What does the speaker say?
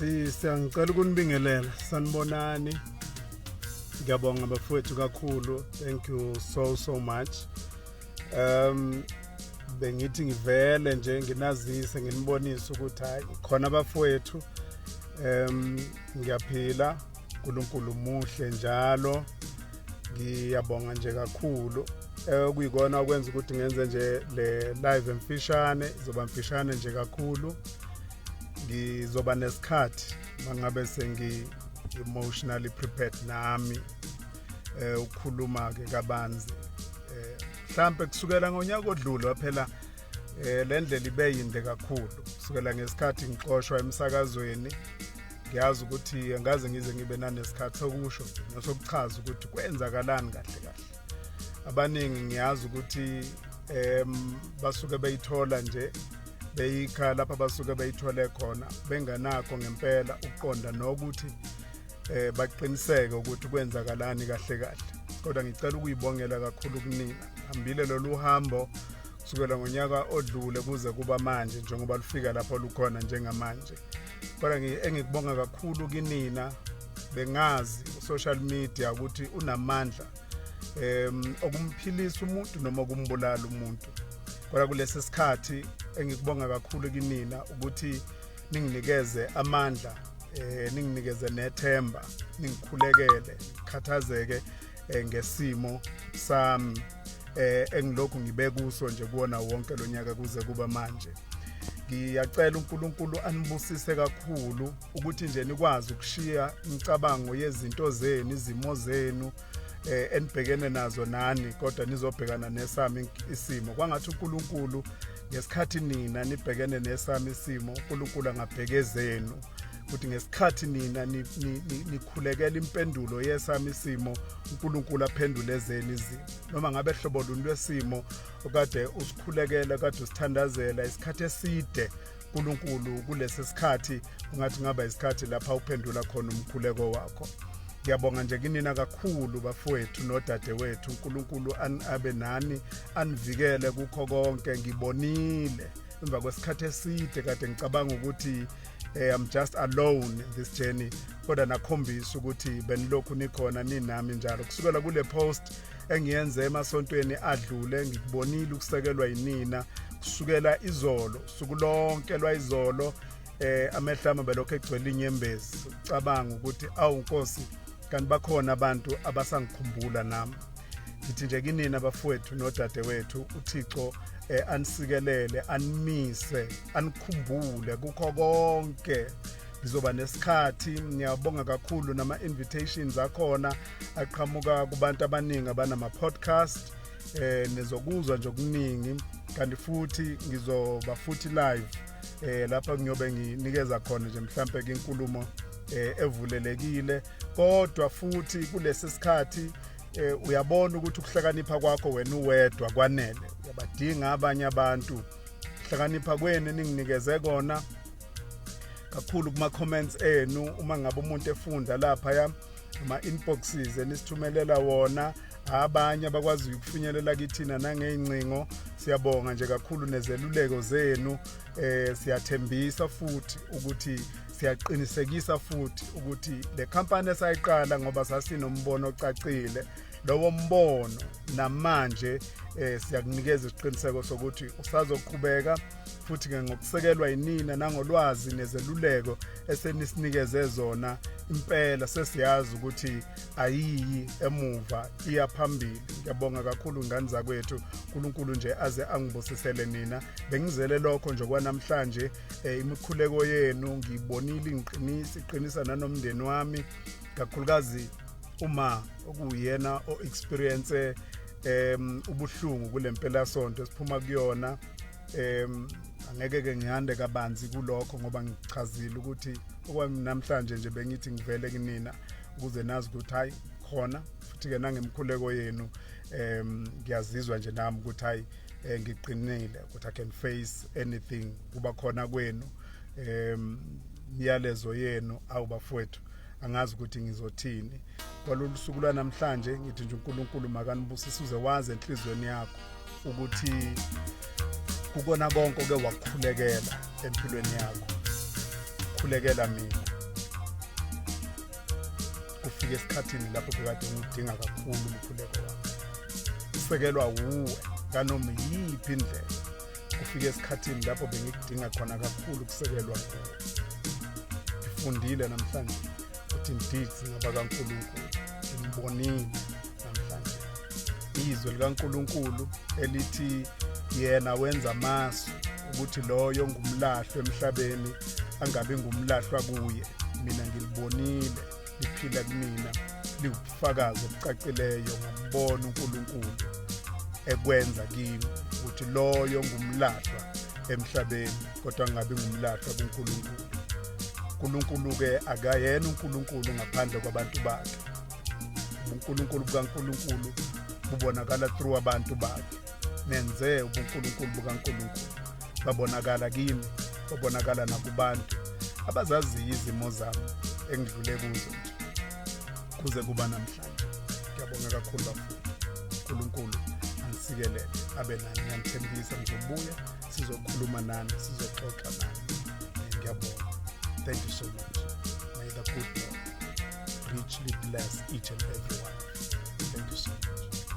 Siyangicela ukunibingelela. Sanibonani. Ngiyabonga bafowethu kakhulu. Thank you so so much. Bengithi ngivele nje nginazise, nginibonise ukuthi hayi, khona bafowethu, ngiyaphila, uNkulunkulu muhle njalo. Ngiyabonga nje kakhulu. Okuyikona okwenza ukuthi ngenze nje le live emfishane, izoba mfishane nje kakhulu. Ngizoba nesikhathi mangabe sengi emotionally prepared nami ukukhuluma ke kabanzi. Mhlambe kusukela ngonyaka odlule phela, le ndlela ibe yinde kakhulu kusukela ngesikhathi ngixoshwa emsakazweni. Ngiyazi ukuthi angaze ngize ngibe nanesikhathi sokusho nosokuchaza ukuthi kwenzakalani kahle kahle. Abaningi ngiyazi ukuthi basuke beyithola nje, beyikha lapha basuke beyithole khona, benganakho ngempela ukuqonda nokuthi baqiniseke ukuthi kwenzakalani kahle kahle. Kodwa ngicela ukuyibongela kakhulu kunina, hambile lolu hambo kusukela ngonyaka odlule kuze kuba manje, njengoba lufika lapho lukhona njengamanje. Kodwa engikubonga kakhulu kinina, bengazi social media ukuthi unamandla okumphilisa umuntu noma ukumbulala umuntu. Kodwa kulesi sikhathi engikubonga kakhulu kinina ukuthi ninginikeze amandla, ninginikeze nethemba, ningikhulekele, khathazeke ngesimo sami engilokhu ngibe kuso nje kuwona wonke lo nyaka kuze kuba manje. Ngiyacela uNkulunkulu anibusise kakhulu ukuthi nje nikwazi ukushiya imicabango yezinto zenu, izimo zenu enibhekene nazo nani, kodwa nizobhekana nesami isimo. Kwangathi uNkulunkulu, ngesikhathi nina nibhekene nesami isimo, uNkulunkulu angabheke ezenu, ukuthi ngesikhathi nina nikhulekela impendulo yesami isimo, uNkulunkulu aphendule ezenu izimo, noma ngabe hlobo luni lwesimo okade usikhulekela, kade usithandazela isikhathi eside. uNkulunkulu kulesi sikhathi ungathi ngaba isikhathi lapha uphendula khona umkhuleko wakho. Ngiyabonga nje kinina kakhulu bafowethu nodadewethu. uNkulunkulu abe nani, anivikele kukho konke. Ngibonile emva kwesikhathi eside kade ngicabanga ukuthi I'm just alone in this journey, kodwa nakhombisa ukuthi benilokhu nikhona, ninami njalo kusukela kule post engiyenze emasontweni adlule. Ngikubonile ukusekelwa yinina kusukela izolo, suku lonke lwayizolo. Amehlo ami belokhu egcwele inyembezi, ucabanga ukuthi awu Nkosi, kanti bakhona abantu abasangikhumbula nami. Ngithi nje kinina bafowethu nodadewethu, uThixo anisikelele, animise, anikhumbule kukho konke. Ngizoba nesikhathi. Ngiyabonga kakhulu nama invitations akhona aqhamuka kubantu abaningi abanama podcast. Nizokuzwa nje okuningi, kanti futhi ngizoba futhi live lapha ngiyobe nginikeza khona nje mhlambe inkulumo evulelekile. Kodwa futhi kulesi sikhathi uyabona ukuthi ukuhlakanipha kwakho wena uwedwa kwanele, uyabadinga abanye abantu. Hlakanipha kwenu ninginikeze kona kakhulu kuma comments enu, uma ngabe umuntu efunda lapha ya ama inboxes enisithumelela wona, abanye abakwazi ukufinyelela kithina nangey'ncingo. Siyabonga nje kakhulu nezeluleko zenu. Siyathembisa futhi ukuthi, siyaqinisekisa futhi ukuthi le company esayiqala ngoba sasinombono ocacile, lowo mbono namanje siyakunikeza isiqiniseko sokuthi usazoqhubeka. Futhi ke ngokusekelwa yinina nangolwazi nezeluleko esenisinikeze zona, impela sesiyazi ukuthi ayiyi emuva, iya phambili. Ngiyabonga kakhulu ngane zakwethu. uNkulunkulu nje aze angibusisele nina. Bengizele lokho nje kwanamhlanje. Imikhuleko yenu ngiyibonile ingiqinisa, iqinisa nanomndeni wami, kakhulukazi uma okuyena o-experience ubuhlungu kule mpelasonto esiphuma kuyona. Angeke ke ngihande kabanzi kulokho ngoba ngichazile ukuthi okwami namhlanje nje bengithi ngivele kunina ukuze nazi ukuthi hayi, khona. Futhi ke nangemkhuleko yenu ngiyazizwa nje nami ukuthi hayi, ngiqinile ukuthi I can face anything. Kuba khona kwenu, imiyalezo yenu, awu bafowethu, angazi ukuthi ngizothini kwalolu suku lwanamhlanje. Ngithi nje uNkulunkulu makanibusise, uze wazi enhliziyweni yakho ukuthi kukona konke oke wakukhulekela empilweni yakho, khulekela mina. Kufika esikhathini lapho bekade ngidinga kakhulu umkhuleko wakho. Usekelwa wuwe nganoma yiphi indlela. Kufika esikhathini lapho bengikudinga khona kakhulu ukusekelwa nguwe. Ngifundile namhlanje ukuthi indeed singabakaNkulunkulu. Ngimbonile namhlanje. Izwi likaNkulunkulu elithi yena wenza amasu ukuthi loyo ngumlahlwa emhlabeni angabi ngumlahlwa kuye. Mina ngilibonile liphila kumina, liwubufakazi obucacileyo. Ngambona uNkulunkulu ekwenza kimi ukuthi loyo ngumlahlwa emhlabeni kodwa angabi ngumlahlwa kuNkulunkulu. uNkulunkulu ke akayena uNkulunkulu ngaphandle kwabantu bakhe. UbuNkulunkulu bukaNkulunkulu bubonakala through abantu bakhe. Nenze ubuNkulunkulu bukaNkulunkulu babonakala kimi, babonakala nakubantu abazaziyo izimo zami engidlule kuzo nje kuze kuba namhlanje. Ngiyabonga kakhulu bafowethu. uNkulunkulu anisikelele, abe nani. Ngiyanithembisa ngizobuya sizokhuluma nani, sizoxoxa nani. Ngiyabonga. Thank you so much. May the good Lord richly bless each and every one. Thank you so much.